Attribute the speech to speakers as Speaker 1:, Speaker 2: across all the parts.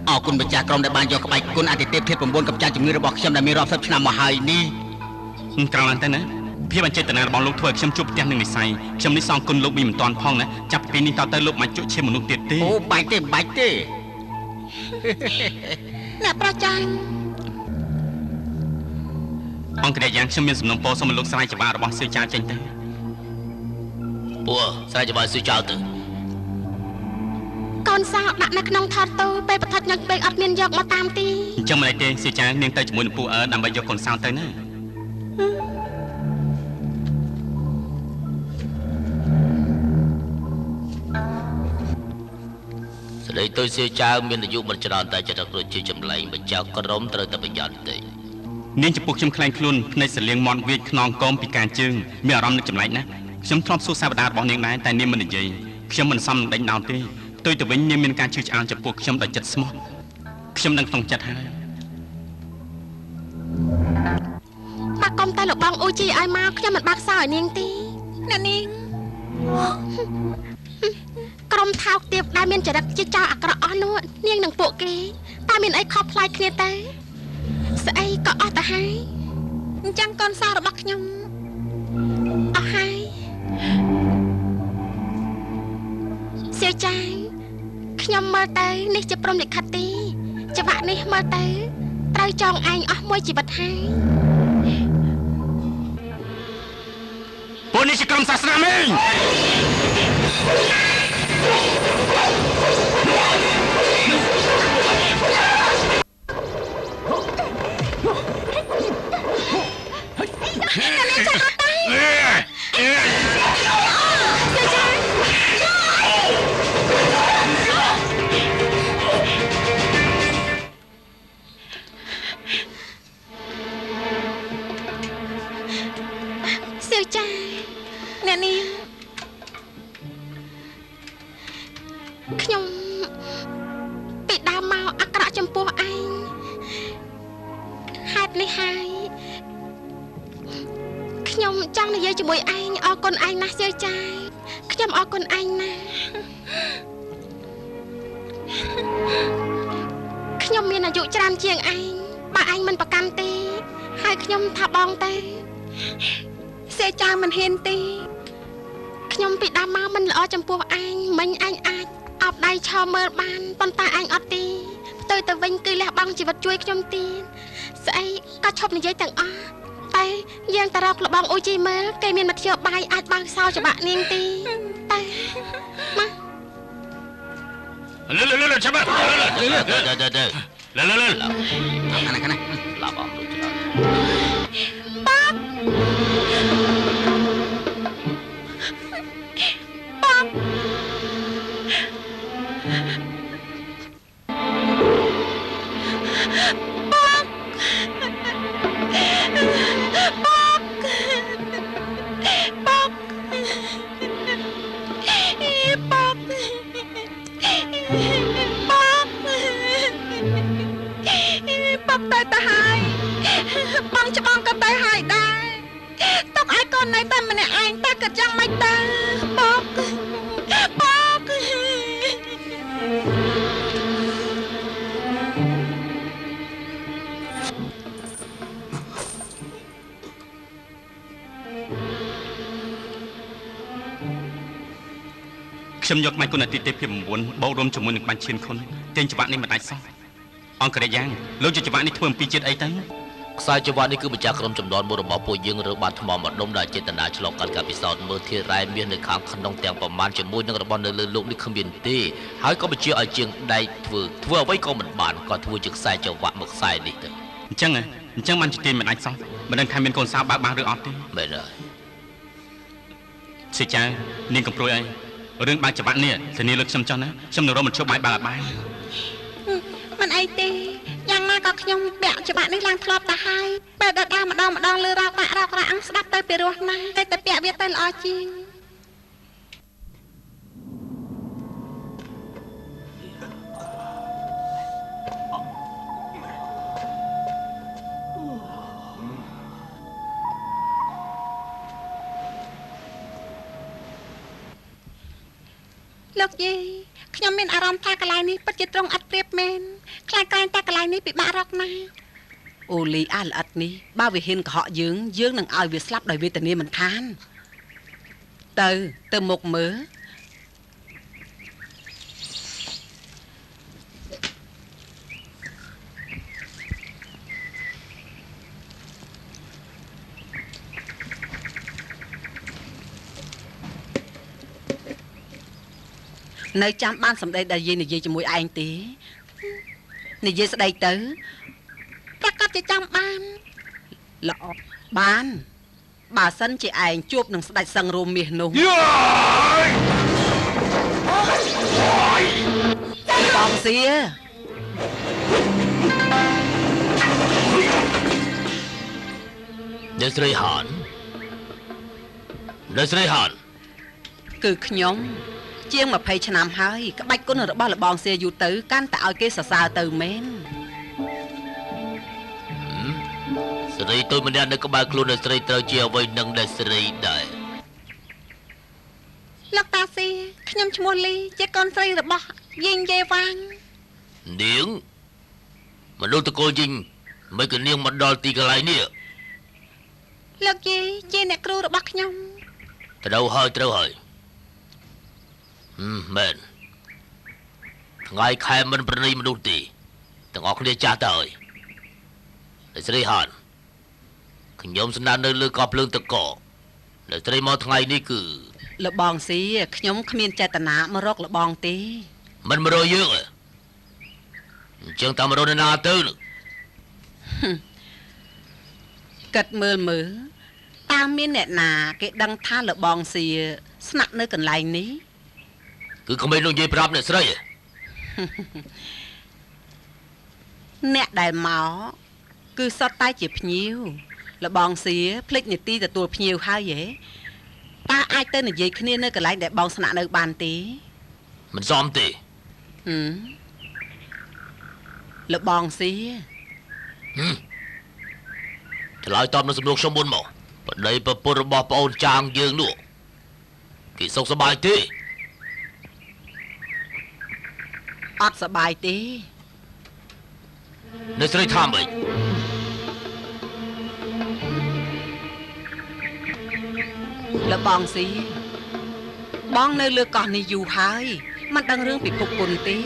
Speaker 1: អរគុណម្ចាស់ក្រុមដែលបានយកក្បាច់គុណអតិទេពធាតុ9កម្ចាត់ជំងឺរបស់ខ្ញុំដែលមានរាប់សិបឆ្នាំមកហើយនេះ
Speaker 2: ក្រោយឡើងទៅណាភាពអចេតនារបស់លោកធ្វើឲ្យខ្ញុំជួបផ្ទះនឹងនិស័យខ្ញុំនេះសងគុណលោកមិនតាន់ផងណាចាប់ពីនេះតទៅលោកមិនជក់ជាមនុស្សទៀតទេ
Speaker 1: អូបាច់ទេបាច់ទេ
Speaker 3: អ្នកប្រចាញ់
Speaker 2: អង្គរយ៉ាងខ្ញុំមានសំណុំពរសូមឲ្យលោកស្រាយច្បារបស់សៀវចាចេញទៅ
Speaker 4: ពួកស្រាយច្បាសៀវចៅទៅ
Speaker 3: កូនសោដាក់នៅក្នុងថតទូពេលបឋិតញឹកពេកអត់មានយកមកតាមទី
Speaker 2: អញ្ចឹងមិនអីទេសៀវចានាងទៅជាមួយនឹងពូអើដើម្បីយកកូនសោទៅណា
Speaker 4: ស្ដីទៅសៀវចៅមានអាយុមិនច្រើនតែចិត្តដូចជាចម្លែងម្ចាស់ក្រុមត្រូវតែប្រយ័ត្នតិច
Speaker 2: នាងចំពោះខ្ញុំខ្លែងខ្លួនភ្នែកសលៀងមាត់វាចខ្នងកោមពីការជើងមានអារម្មណ៍នឹកចម្លែកណាស់ខ្ញុំធ្លាប់សួរសាវតារបស់នាងដែរតែនាងមិននិយាយខ្ញុំមិនសមនឹងដេញដោលទេផ្ទុយទៅវិញនាងមានការជឿឆ្អាលចំពោះខ្ញុំដោយចិត្តស្មោះខ្ញុំនឹងក្នុងចិត្តហើយ
Speaker 3: បាក់កុំតែលោកបងអ៊ូជីឲ្យមកខ្ញុំមិនបាក់សោឲ្យនាងទេអ្នកនាងក្រុមថោកទាបដែលមានចរិតជាចោរអាក្រក់អស់នោះនាងនឹងពួកគេតើមានអីខុសប្លែកគ្នាទេស្អីក៏អស់ទៅហើយអញ្ចឹងកូនសោរបស់ខ្ញុំអស់ហើយសៀវចាខ្ញុំមើលទៅនេះជាព្រំលិខិតទីច្បាក់នេះមើលទៅត្រូវចងឯងអស់មួយជីវិតហើយ
Speaker 2: ពួកនេះជាក្រុមសាសនាមីង
Speaker 3: សៀវចាអ្នកនាងខ្ញុំពីដើមមកអាក្រក់ចំពោះឯងហេតុនេះហើយខ្ញុំចង់និយាយជាមួយឯងអរគុណឯងណាស់សៀវចាខ្ញុំអរគុណឯងណាស់ខ្ញុំមានអាយុច្រើនជាងឯងបើឯងមិនប្រកាន់ទេហើយខ្ញុំថាបងទៅសៀវចាមិនហ៊ានទេខ្ញុំពីដើមមកមិនល្អចំពោះឯងមិញឯងអាចអបដៃឆោមើលបានប៉ុន្តែឯងអត់ទេផ្ទុយទៅវិញគឺលះបង់ជីវិតជួយខ្ញុំទៀតស្អីក៏ឈប់និយាយទាំងអស់តែយើងទៅរកលបងអ៊ូជីមើលគេមានមធ្យោបាយអាចបើកសោច្បាក់នាងទីតែមក
Speaker 2: លលលច្បាក់
Speaker 4: លលទៅ
Speaker 2: លលល
Speaker 1: ខាងណាខាងណា
Speaker 4: ឡាប់អស់ដូចច្រើន
Speaker 3: បាក់បាក់បាក់តែទៅហើយបងច្បងក៏ទៅហើយដែរទុកឲ្យកូននៅតែម្នាក់ឯងតើគិតយ៉ាងម៉េចទៅបាក់បាក់
Speaker 2: ខ្ញុំយកក្បាច់គុណអតិទេពភាព9បូករួមជាមួយនឹងក្បាច់ឈានខុនទាញច្បាក់នេះមិនដាច់សោះអង្គរយ៉ាងលោកជាច្បាក់នេះធ្វើអំពីជាតិអីទៅ
Speaker 4: ខ្សែច្បាក់នេះគឺម្ចាស់ក្រុមចំនួនមួយរបស់ពួកយើងរើបានថ្មម្ដុំដែលចេតនាឆ្លងកាត់ការពិសោធន៍មើលធាតុរ៉ែមាសនៅខាងក្នុងទាំងប្រមាណជាមួយនឹងរបស់នៅលើលោកនេះគ្មានទេហើយក៏បញ្ជាឲ្យជាងដែកធ្វើអ្វីក៏មិនបានក៏ធ្វើជាខ្សែចង្វាក់មួយខ្សែនេះទៅ
Speaker 2: អញ្ចឹងបានជាទាញមិនដាច់សោះមិនដឹងថាមានកូនសោបើកបានឬអត់ទេ
Speaker 4: មែនហើយ
Speaker 2: សេចានាងកំព្រួយអីរឿងបើកច្បាក់នេះធានាលើខ្ញុំចោះណាខ្ញុំនឹងរកមធ្យោបាយបើកឲ្យបាន
Speaker 3: មិនអីទេយ៉ាងណាក៏ខ្ញុំពាក់ច្បាក់នេះឡើងធ្លាប់ទៅហើយពេលដដើមម្ដងម្ដងលើរោករោករអង្គស្ដាប់ទៅពីរោះណាស់តែពាក់វាទៅល្អជាងលោកយាយ ខ្ញុំមានអារម្មណ៍ថាកន្លែងនេះពិតជាត្រង់អត់ប្រៀបមែនខ្លាចក្រែងតែកន្លែងនេះពិបាករកណាស់
Speaker 5: អូលីអាល្អិតនេះបើវាហ៊ានកុហកយើងយើងនឹងឲ្យវាស្លាប់ដោយវេទនាមិនខានទៅទៅមុខមើលនៅចាំបានសម្ដីដែលយាយនិយាយជាមួយឯងទេនិយាយស្ដីទៅ
Speaker 3: ប្រកាសជាចាំបាន
Speaker 5: ល្អបានបើសិនជាឯងជួបនឹងស្ដេចសឹងរោមមាសនោះបងសៀ
Speaker 4: អ្នកស្រីហានអ្នកស្រីហាន
Speaker 5: គឺខ្ញុំជាង20ឆ្នាំហើយក្បាច់គុណរបស់លបងសៀយូរទៅកាន់តែឲ្យគេសរសើរទៅមែន
Speaker 4: ស្រីតូចម្នាក់នៅក្បែរខ្លួនអ្នកស្រីត្រូវជាអ្វីនឹងអ្នកស្រីដែរ
Speaker 3: លោកតាស៊ីខ្ញុំឈ្មោះលីជាកូនស្រីរបស់យីងយេវ៉ាង
Speaker 4: នាងមនុស្សតកូលយីងមិនក៏នាងមកដល់ទីកន្លែងនេះ
Speaker 3: លោកយីជាអ្នកគ្រូរបស់ខ្ញុំ
Speaker 4: ត្រូវហើយត្រូវហើយមែនថ្ងៃខែមិនប្រណីមនុស្សទេទាំងអស់គ្នាចាស់ទៅហើយអ្នកស្រីហានខ្ញុំស្នាក់នៅលើកោះភ្លើងតកអ្នកស្រីមកថ្ងៃនេះគឺ
Speaker 5: លបងស៊ីខ្ញុំគ្មានចេតនាមករកលបងទេ
Speaker 4: មិនមករកយើងអញ្ចឹងតាមមករកនរណាទៅ
Speaker 5: គិតមើលមើលតើមានអ្នកណាគេដឹងថាលបងស៊ីស្នាក់នៅកន្លែងនេះ
Speaker 4: គឺក្មេងនោះនិយាយប្រាប់អ្នកស្រី
Speaker 5: អ្នកដែលមកគឺសុទ្ធតែជាភ្ញៀវលបងសៀភ្លេចនីតិទទួលភ្ញៀវហើយហ៎តើអាចទៅនិយាយគ្នានៅកន្លែងដែលបងស្នាក់នៅបានទេ
Speaker 4: មិនសមទេ
Speaker 5: លបងសៀ
Speaker 4: ឆ្លើយតបនឹងសំណួរខ្ញុំមុនមកប្តីប្រពន្ធរបស់ប្អូនចាងយើងនោះគេសុខសប្បាយទេ
Speaker 5: អត់សប្បាយទេ
Speaker 4: អ្នកស្រីថាម៉េច
Speaker 5: លបងស៊ីបងនៅលើកោះនេះយូរហើយមិនដឹងរឿងពិភពគុណទេ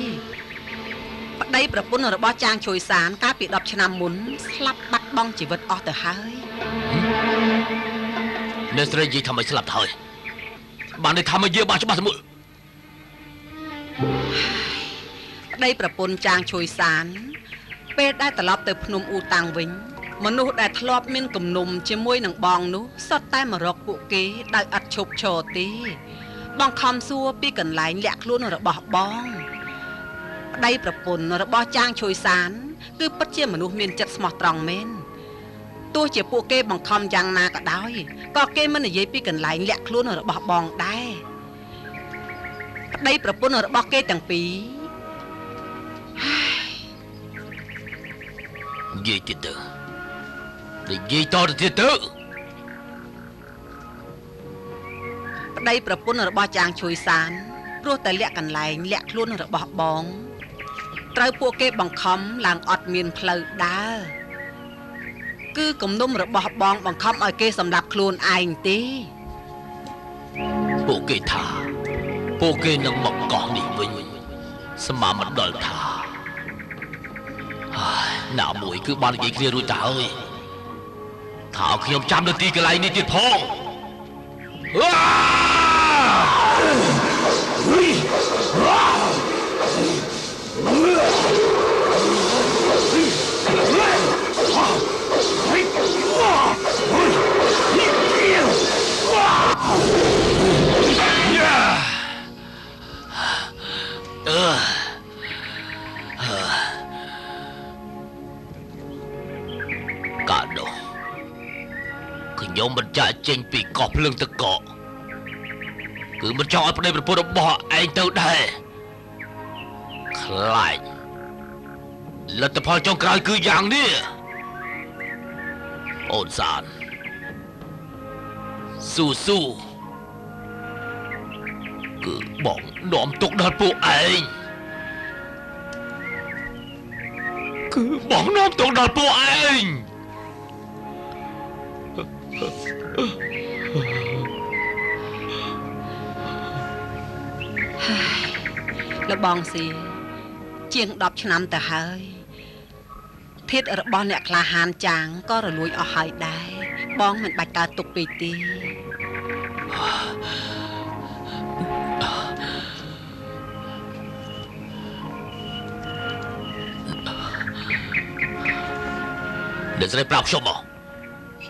Speaker 5: ប្តីប្រពន្ធរបស់ចាងជួយសានកាលពី10ឆ្នាំមុនស្លាប់បាត់បង់ជីវិតអស់ទៅហើយ
Speaker 4: អ្នកស្រីនិយាយថាមិនស្លាប់ទៅហើយបានន័យថាមកយាបានច្បាស់ទៅមើល
Speaker 5: ប្តីប្រពន្ធចាងជួយសានពេលដែលត្រឡប់ទៅភ្នំអ៊ូតាំងវិញមនុស្សដែលធ្លាប់មានគំនុំជាមួយនឹងបងនោះសុទ្ធតែមករកពួកគេដោយឥតឈប់ឈរទេបងខំសួរពីកន្លែងលាក់ខ្លួនរបស់បងប្តីប្រពន្ធរបស់ចាងជួយសានគឺពិតជាមនុស្សមានចិត្តស្មោះត្រង់មែនទោះជាពួកគេបង្ខំយ៉ាងណាក៏ដោយក៏គេមិននិយាយពីកន្លែងលាក់ខ្លួនរបស់បងដែរប្តីប្រពន្ធរបស់គេទាំងពីរ
Speaker 4: និយាយទៀតទៅនិយាយតទៅទៀតទៅ
Speaker 5: ប្តីប្រពន្ធរបស់ចាងជួយសានព្រោះតែលាក់កន្លែងលាក់ខ្លួនរបស់បងត្រូវពួកគេបង្ខំឡើងអត់មានផ្លូវដើរគឺគំនុំរបស់បងបង្ខំឲ្យគេសម្លាប់ខ្លួនឯងទេ
Speaker 4: ពួកគេថាពួកគេនឹងមកកោះនេះវិញស្មាមិនដល់ថាណាមួយគឺបាននិយាយគ្នារួចទៅហើយថាខ្ញុំចាំនៅទីកន្លែងនេះទៀតផងកាលនោះខ្ញុំមិនចាក់ចេញពីកោះភ្លើងទឹកកកគឺមិនចង់ឲ្យប្តីប្រពន្ធរបស់ឯងទៅដែរខ្លាចលទ្ធផលចុងក្រោយគឺយ៉ាងនេះអូនសានស៊ូស៊ូ គឺបងនាំទុកដល់ពួកឯងគឺបងនាំទុកដល់ពួកឯង
Speaker 5: លបងស៊ីជាង10ឆ្នាំទៅហើយធាតុរបស់អ្នកក្លាហានចាងក៏រលួយអស់ហើយដែរបងមិនបាច់កើតទុកពេកទេ
Speaker 4: អ្នកស្រីប្រាប់ខ្ញុំមក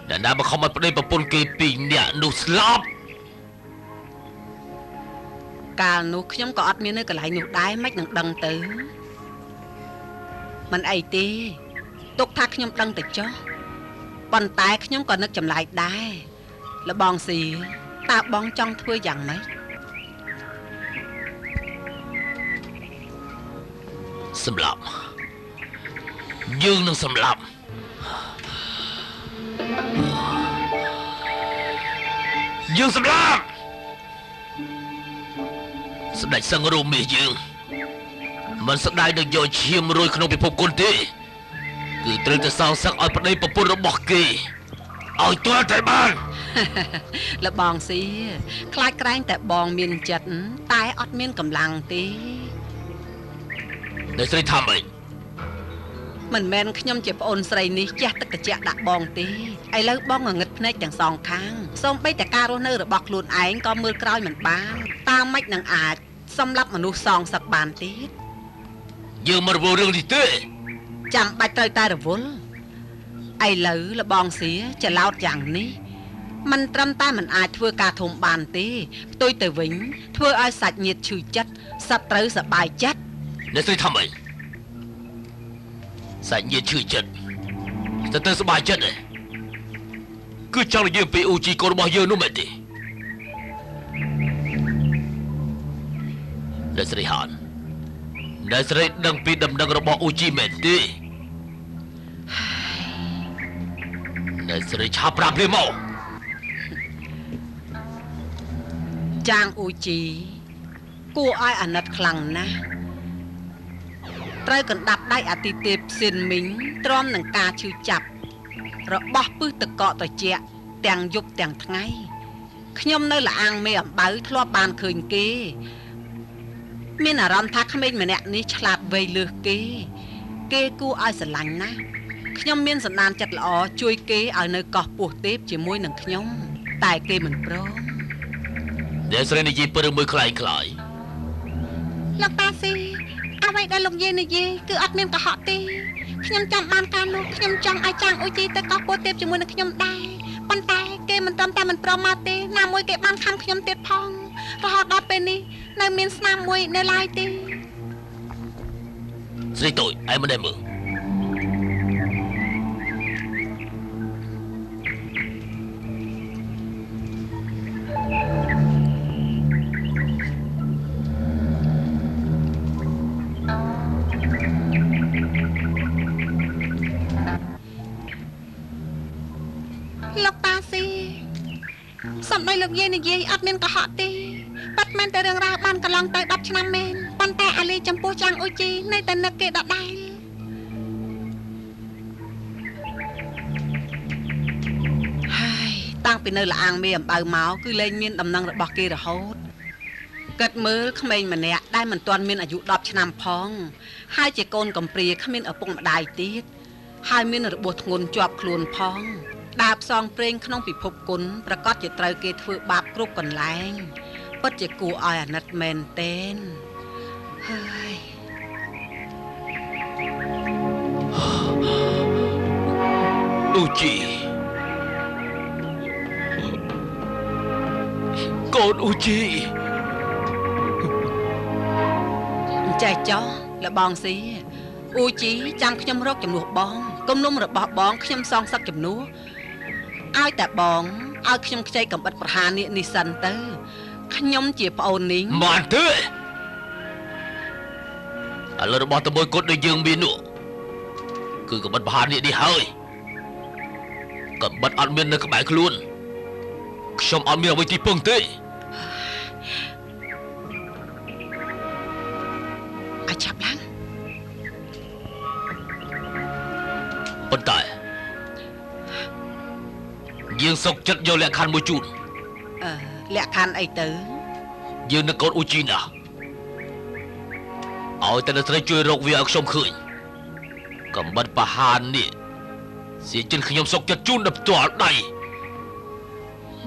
Speaker 4: អ្នកណាមកខំឲ្យប្តីប្រពន្ធគេពីរនាក់នោះស្លាប់
Speaker 5: កាលនោះខ្ញុំក៏អត់មាននៅកន្លែងនោះដែរមិននឹងដឹងទៅមិនអីទេទុកថាខ្ញុំដឹងទៅចុះប៉ុន្តែខ្ញុំក៏នឹកចម្លែកដែរលបងស៊ីតើបងចង់ធ្វើយ៉ាងម៉េច
Speaker 4: សម្លាប់យើងនឹងសម្លាប់យើងសម្លាប់ស្ដេចសឹងរោមាសយើងមិនស្ដាយនឹងយកឈាមរួយក្នុងពិភពគុណទេគឺត្រូវតែសងសឹកឲ្យប្តីប្រពន្ធរបស់គេឲ្យទាល់តែបាន
Speaker 5: លបងស៊ីខ្លាចក្រែងតែបងមានចិត្តតែអត់មានកម្លាំងទេ
Speaker 4: អ្នកស្រីថាម៉េច
Speaker 5: មិនមែនខ្ញុំជាប្អូនស្រីនេះជះទឹកត្រជាក់ដាក់បងទេឥឡូវបងងងឹតភ្នែកទាំងសងខាងសូម្បីតែការរស់នៅរបស់ខ្លួនឯងក៏មើលក្រោយមិនបានតាមម៉េចនឹងអាចសម្រាប់មនុស្សសងសឹកបានទៀត
Speaker 4: យើងមិនរវល់រឿងនេះទេ
Speaker 5: ចាំបាច់ត្រូវតែរវល់ឥឡូវលបងសៀចឡោតយ៉ាងនេះមិនត្រឹមតែមិនអាចធ្វើការធំបានទេផ្ទុយទៅវិញធ្វើឲ្យសាច់ញាតិឈឺចិត្តសត្រូវសប្បាយចិត្ត
Speaker 4: អ្នកស្រីថាម៉េចសាច់ញាតិឈឺចិត្តសត្រូវសប្បាយចិត្តទេគឺចង់និយាយពីអ៊ូជីកូនរបស់យើងនោះមែនទេអ្នកស្រីហានអ្នកស្រីដឹងពីដំណឹងរបស់អ៊ូជីមែនទេអ្នកស្រីឆាប់ប្រាប់វាមក
Speaker 5: ចាងអ៊ូជីគួរឲ្យអាណិតខ្លាំងណាស់ត្រូវកណ្ដាប់ដៃអតិទេពសៀនមីងទ្រាំនឹងការឈឺចាប់របស់ពឹសតកកត្រជាក់ទាំងយប់ទាំងថ្ងៃខ្ញុំនៅលាអាងមេអំបៅធ្លាប់បានឃើញគេមានអារម្មណ៍ថាក្មេងម្នាក់នេះឆ្លាតវៃលើសគេគេគួរឲ្យស្រឡាញ់ណាស់ខ្ញុំមានសន្តានចិត្តល្អជួយគេឲ្យនៅកោះពោះទេពជាមួយនឹងខ្ញុំតែគេមិនព្រម
Speaker 4: អ្នកស្រីនិយាយពិតមួយខ្លែងខ្លាយ
Speaker 3: លោកតាស៊ីអ្វីដែលលោកយាយនិយាយគឺអត់មានកុហកទេខ្ញុំចាំបានការនោះខ្ញុំចង់ឲ្យចាងអ៊ូជីទៅកោះពោះទេពជាមួយនឹងខ្ញុំដែរប៉ុន្តែគេមិនត្រឹមតែមិនព្រមមកទេណាមួយគេបានខំខ្ញុំទៀតផងរហូតដល់ពេលនេះនៅមានស្នាមមួយនៅឡើយទេ
Speaker 4: ស្រីតូចឯងមិនได้មើល
Speaker 3: លោកតាស៊ីសម្ដីលោកយាយនិយាយអត់មានកុហកទេប៉ាត់មែនតែរឿងរ៉ាវបានកន្លងទៅ10ឆ្នាំមែនប៉ុន្តែអាលីចំពោះចាងអ៊ូជីនៅតែនឹកគេដដែល
Speaker 5: ហើយតាំងពីនៅលាអាងមេអំបៅមកគឺលែងមានដំណឹងរបស់គេរហូតគិតមើលក្មេងម្នាក់ដែលមិនទាន់មានអាយុ10ឆ្នាំផងហើយជាកូនកំព្រាគ្មានឪពុកម្ដាយទៀតហើយមានរបួសធ្ងន់ជាប់ខ្លួនផងដើរផ្សងព្រេងក្នុងពិភពគុណប្រកាសជាត្រូវគេធ្វើបាបគ្រប់កន្លែងពិតជាគួរឲ្យអាណិតមែនទែនហើយ
Speaker 4: អ៊ូជីកូនអ៊ូជី
Speaker 5: ចេះចោះលបងស៊ីអ៊ូជីចាំខ្ញុំរកជំនួសបងគំនុំរបស់បងខ្ញុំសងសឹកជំនួសឲ្យតែបងឲ្យខ្ញុំខ្ចីកំបិតប្រហារនេះសិនទៅខ្ញុំជាប្អូននេះ
Speaker 4: មិនទេឥឡូវរបស់តមួយគត់ដូចយើងមាននោះគឺកំបិតប្រហារនេះហើយកំបិតអត់មាននៅក្បែរខ្លួនខ្ញុំអត់មានអ្វីទីពឹងទេ យើងសុកចិត្តយកលក្ខខណ្ឌមួយជូន
Speaker 5: លក្ខខណ្ឌអីទៅ
Speaker 4: យើងនឹងកូនអ៊ូជីណាឲ្យតែអ្នកស្រីជួយរកវាឲ្យខ្ញុំឃើញកំបិតបហាននេះសៀចិនខ្ញុំសុកចិត្តជូនដល់ផ្ទាល់ដៃ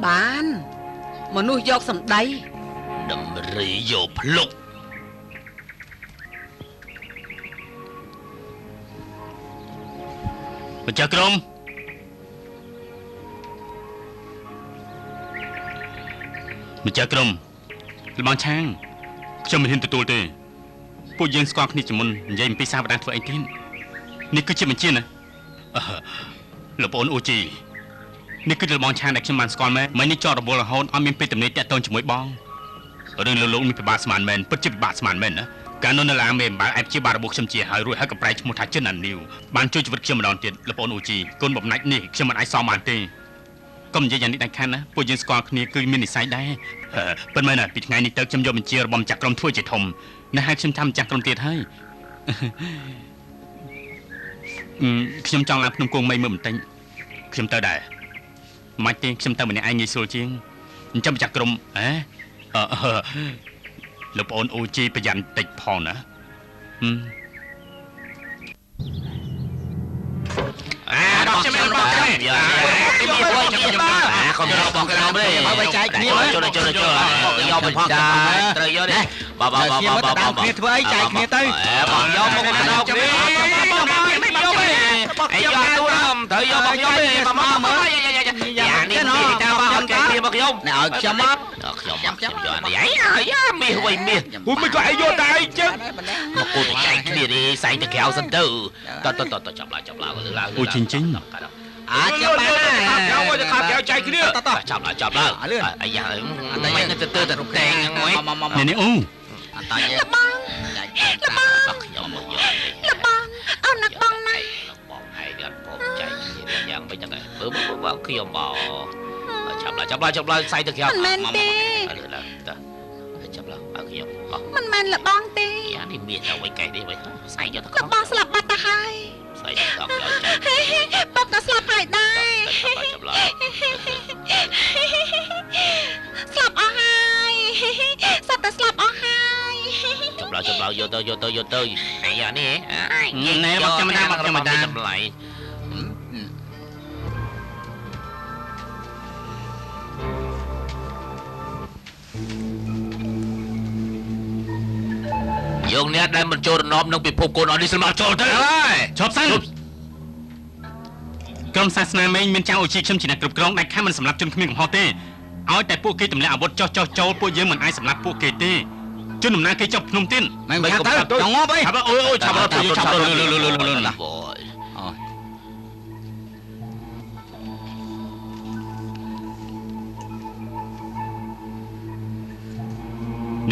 Speaker 5: បានមនុស្សយកសម្ដី
Speaker 4: ដំរីយកភ្លុកម្
Speaker 2: ចាស់ក្រុមម្ចាស់ក្រុមលបងឆាងខ្ញុំមិនហ៊ានទទួលទេពួកយើងស្គាល់គ្នាជាមុននិយាយអំពីសាវតាធ្វើអីទៀតនេះគឺជាបញ្ជាណាលោកប្អូនអ៊ូជីនេះគឺជាលបងឆាងដែលខ្ញុំបានស្គាល់មែនមិននេះចော့រវល់រហូតអត់មានពេលទំនេរតាក់ទងជាមួយបងរឿងលោកមានពិបាកស្មានមែនពិតជាពិបាកស្មានមែនណាកាលនោះនៅឡាមេបើអែបជាបារបស់ខ្ញុំជាហើយរួចហើយក៏ប្រែឈ្មោះថាចិនអានីវបានជួយជីវិតខ្ញុំម្ដងទៀតលោកប្អូនអ៊ូជីគុណបំណាច់នេះខ្ញុំមិនអាចសមបានទេកុំនិយាយយ៉ាងនេះដាច់ខាតណាពួកយើងស្គាល់គ្នាគឺមាននិស្ស័យដែរប៉ុន្មានណាពីថ្ងៃនេះទៅខ្ញុំយកបញ្ជារបស់ម្ចាស់ក្រុមធ្វើជាធំណាស់ហើយខ្ញុំថាម្ចាស់ក្រុមទៀតហើយខ្ញុំចង់ឡើងភ្នំគង់មីមើលបន្តិចខ្ញុំទៅដែរមិនទេខ្ញុំទៅម្នាក់ឯងងាយស្រួលជាងអញ្ចឹងម្ចាស់ក្រុមហ៎លោកប្អូនអូជីប្រយ័ត្នតិចផងណា
Speaker 4: ដល់ខ្ញុំដល់ខ្ញុំកុំរកបងក្រោមទេ
Speaker 1: បើចែកគ្នា
Speaker 4: ចូលចូលចូលយកបញ្ចាត្រូវយកនេះបាទបាទបាទបាទ
Speaker 1: គ្នាធ្វើអីចែកគ្នាទៅ
Speaker 4: បងយកមកដល់គ្នាយកទេអីយកទូរំត្រូវយកបងយកទេបងមកមើលយ៉ាងនេះនេះតាបងកែគ្នាមកខ្ញុំ
Speaker 1: ណែឲ្យខ្ញុំមក
Speaker 4: ខ្ញុំខ្ញុំយកនេះអាយ៉ាមាសវិញមាស
Speaker 6: ហ៊ូមិនក៏ឯងយកតែឯងចឹង
Speaker 4: មកគូចែកគ្នានេះសែងទៅក្រៅសិនទៅតតតចាប់ឡើងចាប់ឡើងលើឡើង
Speaker 2: អូជីងជីង
Speaker 1: អាចចាប់បាន
Speaker 6: ហើយយកទៅខាប់ក្រៅចែកគ្នា
Speaker 1: តត
Speaker 4: ចាប់ឡើងចាប់ឡើងអាយ៉ាមិនទៅទៅទៅតែងហ្នឹង
Speaker 2: នេះនេះអូ
Speaker 1: អត់តាយ
Speaker 3: លបងលបង
Speaker 4: ខ្ញុំមកយក
Speaker 3: លបងអូននឹកបងណា
Speaker 4: បងឯងអត់ព្រមចែកគ្នាយ៉ាងមិនហ្នឹងមើលមើលខ្ញុំមកចាប់ឡើងចាប់ឡើងចាប់ឡើងសែងទៅក្រៅ
Speaker 3: មិនមែនទេ
Speaker 4: តចាប់ឡើងឲ្យខ្ញុំ
Speaker 3: មិនមែនលបងទេ
Speaker 4: យ៉ានេះមានតែវិញកែនេះវិញសែងយកទៅ
Speaker 3: លបងស្លាប់បាត់ទៅហើយ
Speaker 4: ស្អីដល់ក្រោយចា
Speaker 3: បងក៏ស្លាប់ហើយដែរស្លាប់អស់ហើយសត្វតែស្លាប់អស់ហើយ
Speaker 4: ចាប់ឡើងចាប់ឡើងយកទៅយកទៅយកទៅអាយ៉ានេះ
Speaker 2: ណែមកចាំតាមកចាំតា
Speaker 4: តម្លៃយកអ្នកដែលមិនចូលរណបនឹងពិភពកូនអស់នេះសម្រាប់ចូលទៅ
Speaker 2: ហើយឈប់សិនក្រុមសាសនាមេងមានចៅអ៊ូជីខ្ញុំជាអ្នកគ្រប់គ្រងដាច់ខាតមិនសម្រាប់ជនគ្មានកំហុសទេឲ្យតែពួកគេទម្លាក់អាវុធចោះចោះចូលពួកយើងមិនអាចសម្រាប់ពួកគេទេជនដំណើរគេចុះភ្នំទៀត
Speaker 1: មិនខាតទៅចង់ងាប់អី
Speaker 2: ឆាប់អូយអូយឆាប់រត់ឆាប់រត់លឺលឺលឺលឺ
Speaker 4: ល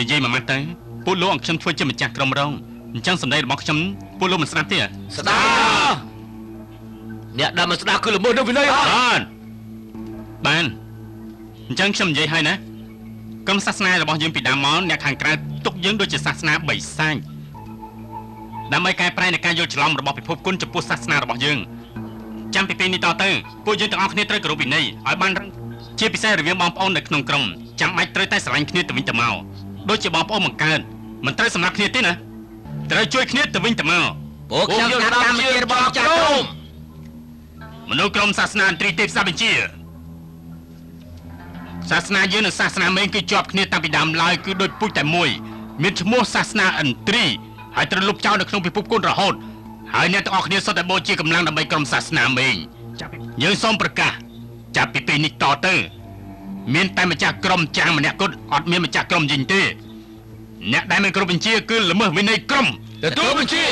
Speaker 2: និយាយមួយម៉ាត់ទៅពួកលោកអង្គខ្ញុំធ្វើជាម្ចាស់ក្រុមរងអញ្ចឹងសម្ដីរបស់ខ្ញុំពួកលោកមិនស្ដាប់ទេ
Speaker 4: ស្ដាប់អ្នកដែលមិនស្ដាប់គឺល្មើសនឹងវិន័យ
Speaker 2: បានបានអញ្ចឹងខ្ញុំនិយាយហើយណាក្រុមសាសនារបស់យើងពីដើមមកអ្នកខាងក្រៅទុកយើងដូចជាសាសនាបិសាចដើម្បីកែប្រែនៃការយល់ច្រឡំរបស់ពិភពគុណចំពោះសាសនារបស់យើងចាំពីពេលនេះតទៅពួកយើងទាំងអស់គ្នាត្រូវគោរពវិន័យឲ្យបានជាពិសេសរវាងបងប្អូននៅក្នុងក្រុមចាំបាច់ត្រូវតែស្រឡាញ់គ្នាទៅវិញទៅមកដូចជាបងប្អូនបង្កើតមិនត្រូវសម្រាប់គ្នាទេណាត្រូវជួយគ្នាទៅវិញទៅមក
Speaker 1: ពួកខ្ញុំស្ដាប់តាមបញ្ជារបស់ចាស់ក្រុម
Speaker 2: មនុស្សក្រុមសាសនាអន្ត្រីទេពសាបញ្ជាសាសនាយើងនិងសាសនាមេងគឺជាប់គ្នាតាំងពីដើមឡើយគឺដូចពូជតែមួយមានឈ្មោះសាសនាអន្ត្រីហើយត្រូវលុបចោលនៅក្នុងពិភពគុណរហូតហើយអ្នកទាំងអស់គ្នាសុទ្ធតែបូជាកម្លាំងដើម្បីក្រុមសាសនាមេងយើងសូមប្រកាសចាប់ពីពេលនេះតទៅមានតែម្ចាស់ក្រុមចាងម្នាក់គត់អត់មានម្ចាស់ក្រុមយិញទេអ្នកដែលមិនគ្រប់បញ្ជាគឺល្មើសវិន័យក្រុម
Speaker 4: ទទួលបញ្ជា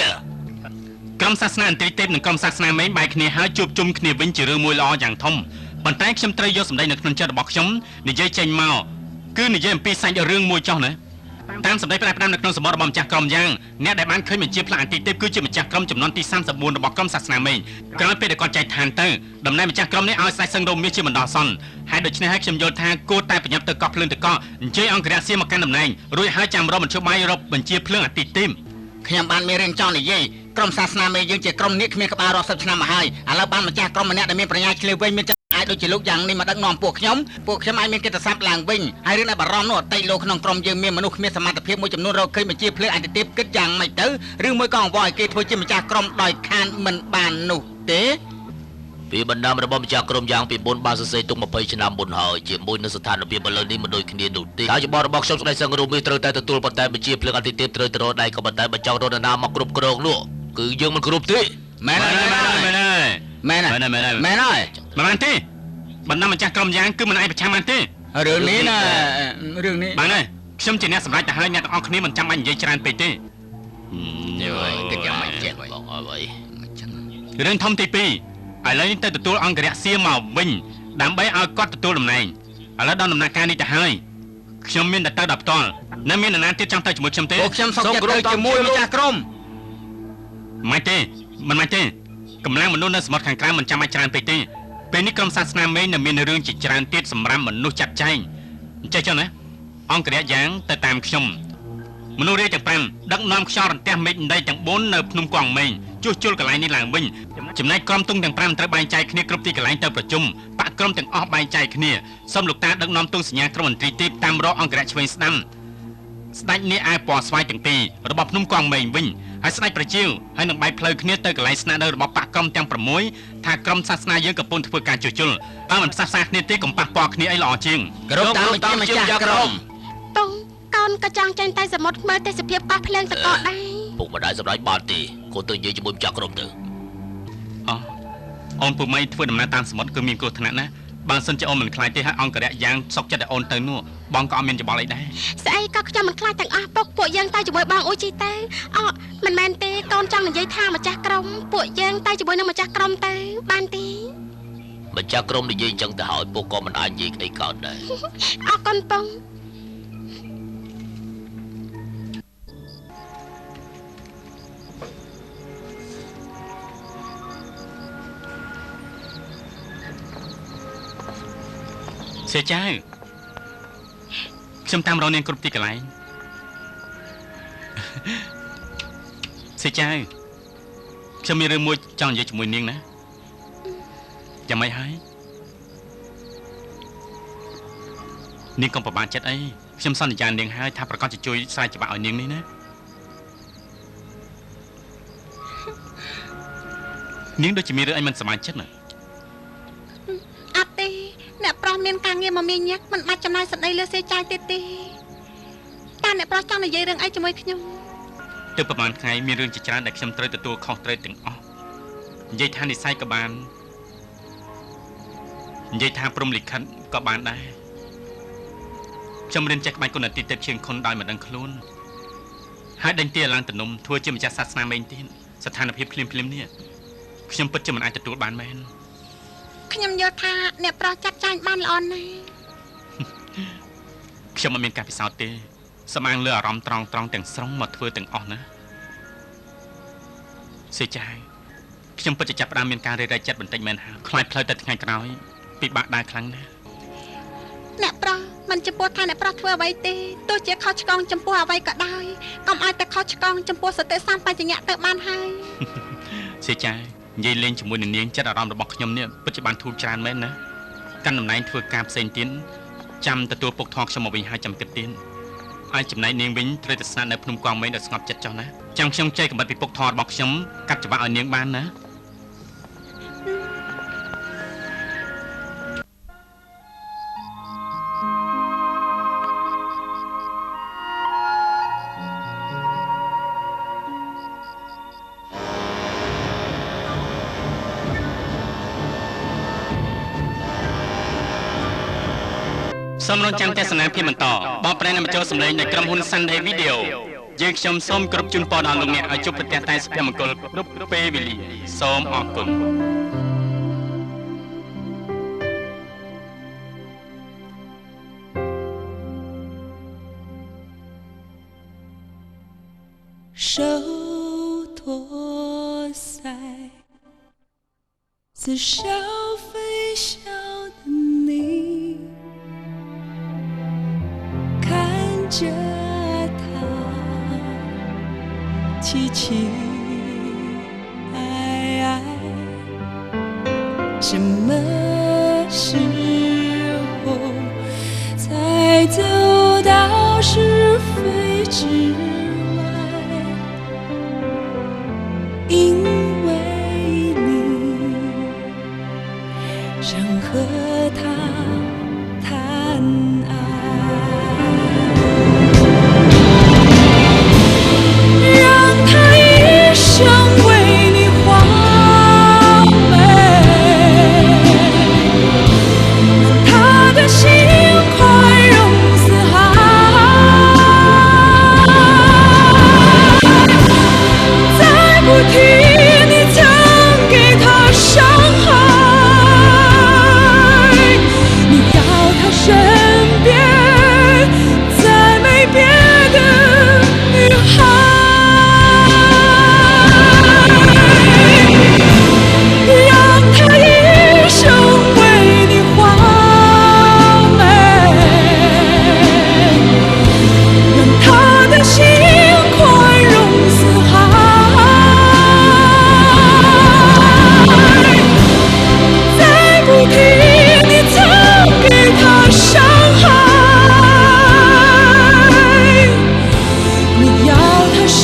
Speaker 2: ក្រុមសាសនាអន្ត្រីទេពនិងក្រុមសាសនាមេងបែកគ្នាហើយជួបជុំគ្នាវិញជារឿងមួយល្អយ៉ាងធំប៉ុន្តែខ្ញុំត្រូវយកសម្ដីនៅក្នុងចិត្តរបស់ខ្ញុំនិយាយចេញមកគឺនិយាយអំពីសាច់រឿងមួយចុះណាតាមសម្ដីផ្ដាំនៅក្នុងសម្បត្តិរបស់ម្ចាស់ក្រុមយ៉ាងអ្នកដែលបានឃើញបញ្ជាផ្លាកអន្ត្រីទេពគឺជាម្ចាស់ក្រុមចំនួនទី34របស់ក្រុមសាសនាមេងក្រោយពេលដែលគាត់ចែកឋានទៅតំណែងម្ចាស់ក្រុមនេះឲ្យស្ដេចសឹងរោមមាសជាបណ្ដោះអាសន្នហើយដូច្នេះហើយខ្ញុំយល់ថាគួរតែប្រញាប់ទៅកោះភ្លើងទៅកោះអញ្ជើញអង្គរៈសៀមមកកាន់តំណែងរួចហើយចាំរកមធ្យោបាយរកបញ្ជាភ្លើងអន្ត្រីទេព
Speaker 1: ខ្ញុំបានមានរឿងចង់និយាយក្រុមសាសនាមេយើងជាក្រុមនេះគ្មានក្បាលរាប់សិបឆ្នាំមកហើយឥឡូវបានម្ចាស់ក្រុមម្នាក់ដែលមានប្រាជ្ញាឆ្លៀវវៃមាន អាចដូចជាលោកយ៉ាងនេះមកដឹកនាំពួកខ្ញុំពួកខ្ញុំអាចមានកិត្តិស័ព្ទឡើងវិញហើយរឿងដែលបារម្ភនោះអតីតលោកក្នុងក្រុមយើងមានមនុស្សគ្មានសមត្ថភាពមួយចំនួនរកឃើញបញ្ជាភ្លើងអតិទេពគិតយ៉ាងម៉េចទៅឬមួយក៏អង្វរឲ្យគេធ្វើជាម្ចាស់ក្រុមដោយខានមិនបាននោះទេ
Speaker 4: ពីបណ្ដាំរបស់ម្ចាស់ក្រុមយ៉ាងពីមុនបានសរសេរទុក20ឆ្នាំមុនហើយជាមួយនឹងស្ថានភាពឥឡូវនេះមិនដូចគ្នានោះទេតែយោបល់របស់ខ្ញុំស្ដេចសង្ឃរូបនេះត្រូវតែទទួលប៉ុន្តែបញ្ជាភ្លើងអតិទេពត្រូវទៅរកដៃក៏ប៉ុន្តែបើចង់រកនរណាមកគ្រប់គ្រងនោះគឺយើងមិនគ្រប់ទេ
Speaker 1: មែនហើយមែនហើយមែនហើយមែនហើយ
Speaker 2: មិនបានទេបណ្ដាំម្ចាស់ក្រុមយ៉ាងគឺមិនអាចប្រឆាំងបានទេ
Speaker 1: រឿងនេះណារឿងនេះ
Speaker 2: បានហើយខ្ញុំជាអ្នកសម្រេចទៅហើយអ្នកទាំងអស់គ្នាមិនចាំបាច់និយាយច្រើនពេកទេ
Speaker 1: យគិតយ៉ាងម៉េចចេះ
Speaker 4: បងអើយ
Speaker 2: រឿងធំទី2ឥឡូវនេះទៅទទួលអង្គរៈសៀមកវិញដើម្បីឲ្យគាត់ទទួលតំណែងឥឡូវដល់ដំណាក់កាលនេះទៅហើយខ្ញុំមានតែទៅដល់ផ្ទាល់នៅមាននរណាទៀតចង់ទៅជាមួយខ្ញុំទេ
Speaker 1: ពួកខ្ញុំសុខចិត្តទៅជាមួយម្ចាស់ក្រុម
Speaker 2: មិនទេមិនមិនទេកម្លាំងមនុស្សនៅសមុទ្រខាងក្រៅមិនចាំបាច់ច្រើនពេកទេពេលនេះក្រុមសាសនាមេងនៅមានរឿងជាច្រើនទៀតសម្រាប់មនុស្សចាត់ចែងអញ្ចេះចុះណាអង្គរៈយ៉ាងទៅតាមខ្ញុំមនុស្សរាជទាំង5ដឹកនាំខ្យល់រន្ទះមេឃដីទាំង4នៅភ្នំកងមេងជួសជុលកន្លែងនេះឡើងវិញចំណែកក្រុមទុងទាំង5ត្រូវបែងចែកគ្នាគ្រប់ទីកន្លែងទៅប្រជុំបាក់ក្រុមទាំងអស់បែងចែកគ្នាសូមលោកតាដឹកនាំទុងសញ្ញាក្រុមមន្ត្រីទីតាមរកអង្គរៈឆ្វេងស្ដាំស្ដេចនេះអាវពណ៌ស្វាយទាំងពីររបស់ភ្នំកងមេងវិញហើយស្ដេចប្រជាវហើយនឹងបែកផ្លូវគ្នាទៅកន្លែងស្នាក់នៅរបស់បាក់ក្រុមទាំង6ថាក្រុមសាសនាយើងកំពុងធ្វើការជួសជុលបើមិនផ្សះផ្សាគ្នាទេកុំប៉ះពាល់គ្នាអីល្អជាង
Speaker 1: គ្រប់តាមម្ចាស់ក្រុម
Speaker 3: តុងកូនក៏ចង់ចេញតែសមុទ្រមើលទេសភាពកោះភ្លើងតកដែរ
Speaker 4: ពុកម្ដាយសម្រេចបានទេកូនទៅនិយាយជាមួយម្ចាស់ក្រុមទៅ
Speaker 2: អោះអូនពុកម៉ៃធ្វើដំណើរតាមសមុទ្រគឺមានគ្រោះថ្នាក់ណាស់បើសិនជាអូនមិនខ្លាចទេហើយអង្គរៈយ៉ាងសុកចិត្តឲ្យអូនទៅនោះបងក៏អត់មានច្បល់អីដែរ
Speaker 3: ស្អីក៏ខ្ញុំមិនខ្លាចទាំងអស់ពុកពួកយើងទៅជាមួយបងអ៊ូជីទៅអមិនមែនទេកូនចង់និយាយថាម្ចាស់ក្រុមពួកយើងទៅជាមួយនឹងម្ចាស់ក្រុមទៅបានទេ
Speaker 4: ម្ចាស់ក្រុមនិយាយអញ្ចឹងទៅហើយពុកក៏មិនអាចនិយាយអីកើតដែរ
Speaker 3: អរគុណពង
Speaker 2: សេចៅខ្ញុំតាមរកនាងគ្រប់ទីកន្លែងសេចៅខ្ញុំមានរឿងមួយចង់និយាយជាមួយនាងណាយ៉ាងម៉េចហើយនាងកុំប្របាក់ចិត្តអីខ្ញុំសន្យានាងហើយថាប្រកាសจะជួយស្រែកច្បាប់ឲ្យនាងនេះណានាងដូចជាមានរឿងអីមិនសប្បាយចិត្តណា
Speaker 3: អត់ទេអ្នកប្រុសមានការងារមកមានញឹកមិនបាច់ចំណាយសម្ដីលើសេចៅទៀតទេតើអ្នកប្រុសចង់និយាយរឿងអីជាមួយខ្ញុំ
Speaker 2: ទៅប្រហែលថ្ងៃមានរឿងជាច្រើនដែលខ្ញុំត្រូវទទួលខុសត្រូវទាំងអស់និយាយថានិស័យក៏បាននិយាយថាព្រមលិខិតក៏បានដែរខ្ញុំរៀនចេះក្បាច់គុណអតិទេពឈៀងខុនដោយមិនដឹងខ្លួនហើយដេញទាឡើងទំនុំធ្វើជាម្ចាស់សាសនាមេងទៀតស្ថានភាពភ្លាមៗនេះខ្ញុំពិតជាមិនអាចទទួលបានមែន
Speaker 3: ខ្ញុំយល់ថាអ្នកប្រុសចាត់ចែងបានល្អណាស់
Speaker 2: ខ្ញុំមិនមានការពិសោធន៍ទេសំអាងលើអារម្មណ៍ត្រង់ទាំងស្រុងមកធ្វើទាំងអស់ណាសេចៅខ្ញុំពិតជាចាប់ផ្ដើមមានការរេរែកចិត្តបន្តិចមែនហើយខ្លាចផ្លូវទៅថ្ងៃក្រោយពិបាកដែរខ្លាំងណាស់
Speaker 3: អ្នកប្រុសមិនចំពោះថាអ្នកប្រុសធ្វើអ្វីទេទោះជាខុសឆ្គងចំពោះអ្វីក៏ដោយកុំឲ្យតែខុសឆ្គងចំពោះសតិសម្បជញ្ញៈទៅបានហើយ
Speaker 2: សេចៅនិយាយលេងជាមួយនឹងនាងចិត្តអារម្មណ៍របស់ខ្ញុំនេះពិតជាបានធូរច្រើនមែនណាកាន់តំណែងធ្វើការផ្សេងទៀតចាំទទួលពុកធေါ်ខ្ញុំមកវិញហើយចាំគិតទៀតហើយចំណែកនាងវិញត្រូវតែស្នាក់នៅភ្នំកងមេងដល់ស្ងប់ចិត្តចុះណាចាំខ្ញុំចែកកំបិតពីពុកធေါ်របស់ខ្ញុំកាត់ច្បាក់ឲ្យនាងបានណាសូមរងចាំទស្សនាភាពបន្តបកប្រែនបញ្ចូលសម្លេងនៃក្រុមហ៊ុន Sunday Video យើងខ្ញុំសូមគោរពជូនពរដល់លោកអ្នកឲ្យជួបប្រទះតែសុភមង្គលគ្រប់ពេលវេលាសូមអរគុណ
Speaker 7: 手托腮，似笑非笑的你。看着他凄凄哀哀，什么非之外，因为你想和他谈爱，让他一生为你华美，让他的心宽容四海。再不提你曾给他伤害，你要他身边再没别的女孩。让他一生为你华美，让他的心宽容四海。再不提你曾给他伤害，你要他身